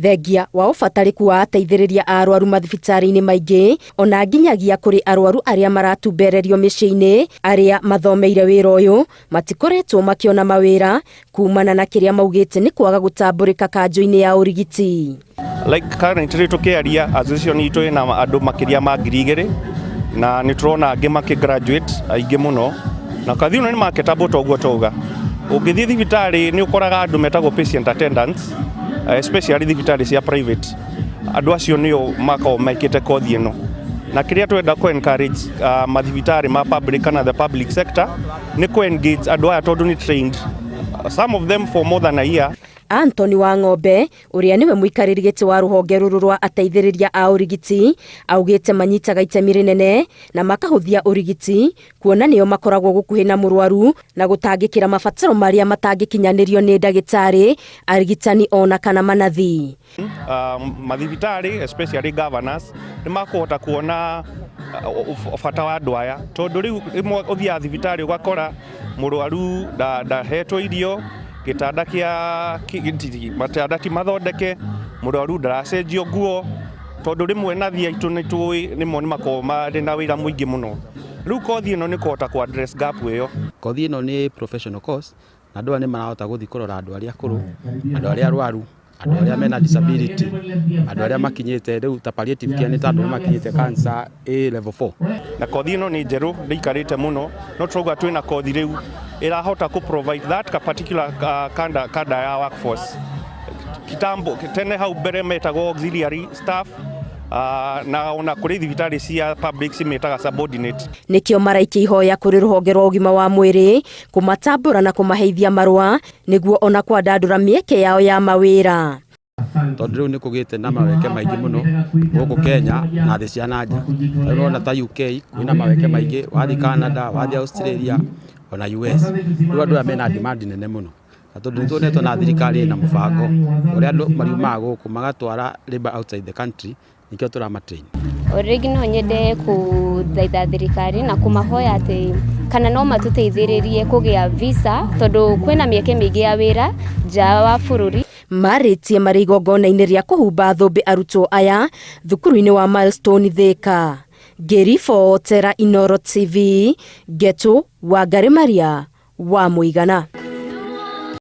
Thengia wa ũbatarĩku wa ateithĩrĩria a arwaru mathibitarĩ-inĩ maingĩ ona nginyagia kũrĩ arwaru arĩa maratumbererio mĩciĩ-inĩ, arĩa mathomeire wĩra ũyũ matikoretwo makĩona mawĩra kumana na kĩrĩa maugĩte nĩ kwaga gũtambũrĩka kanjũ-inĩ ya ũrigiti. Like currently tukiaria, association itũ ĩna andũ makĩria ma 2000, na nĩ tũrona angĩ makĩ graduate aingĩ mũno, na kathi ĩno nĩ marketable. Toguo tauga, ũngĩthiĩ thibitarĩ nĩ ũkoraga andũ metagwo patient attendants, especially thibitarĩ cia private. Andũ acio nĩo makoragwo mekĩte kothi ĩno, na kĩrĩa twenda kũ encourage mathibitarĩ ma public kana the public sector nĩ kũ engage andũ aya, tondũ nĩ trained, some of them for more than a year. Anthony Wang'ombe, ũrĩa nĩwe mũikarĩri gĩtĩ wa rũhonge rũrũ rwa ateithĩrĩria a ũrigiti, augĩte manyitaga itemi rĩnene na makahũthia ũrigiti, kuona nĩo makoragwo gũkuhĩ na mũrwaru na gũtangĩkĩra mabataro marĩa matangĩkinyanĩrio nĩ ndagĩtarĩ, arigitani ona kana manathi. Mathibitarĩ, especially governors, nĩ makũhota kuona bata wa andũ aya, tondũ rĩu rĩmwe ũthiaga thibitarĩ ũgakora mũrwaru ndahetwo irio, gĩtanda kĩa matanda ti mathondeke, mũrwaru ndaracenjio nguo, tondũ rĩmwe nathi aitũ nĩ tũĩ rĩmwe nĩ makoragwo marĩ na wĩra mũingĩ mũno. Rĩu kothi ĩno nĩ kũhota kũ address gap ĩyo. Kothi ĩno nĩ professional course, na andũ aya nĩ marahota gũthiĩ kũrora andũ arĩa akũrũ, andũ arĩa arwaru, andũ arĩa mena disability, andũ arĩa makinyĩte rĩu ta palliative care, nĩ ta andũ arĩa makinyĩte cancer A level 4. Na kothi ĩno nĩ njerũ, ndĩikarĩte mũno, no tũrauga twĩna kothi rĩu ĩrahota kũ provide that particular kada ya workforce. Kitambo tene hau mbere metagwo auxiliary staff, na ona kũrĩ thibitarĩ cia public cimĩtaga subordinate. Nĩkĩo maraikia ihoya kũrĩ rũhonge rwa ũgima wa mwĩrĩ kũmatambũra na kũmaheithia marũa nĩguo ona kwandandũra mĩeke yao ya mawĩra. Tondũ rĩu nĩ kũgĩte na maweke maingĩ mũno gũkũ Kenya na thĩ cia nanja. Rĩu ũrona ta UK kwĩna maweke maingĩ, wathiĩ Canada, wathiĩ Australia, ona US. Rĩu andũ aya mena demand nene mũno, na tondũ nĩ tuonetwo na thirikari ĩna mũbango ũrĩa andũ mariumaga gũkũ magatwara labour outside the country, nĩkĩo tũrama train. O rĩngĩ no nyende kũthaitha thirikari na kũmahoya atĩ kana no matũteithĩrĩrie kũgĩa visa, tondũ kwĩna mĩeke mĩingĩ ya wĩra nja wa bũrũri. Marĩtie marĩ igongona-inĩ rĩa kũhumba thũmbĩ arutwo aya thukuru-inĩ wa Milestone Thika. Ngĩribotera Inooro TV, Ngetu Wangari Maria wa Mũigana.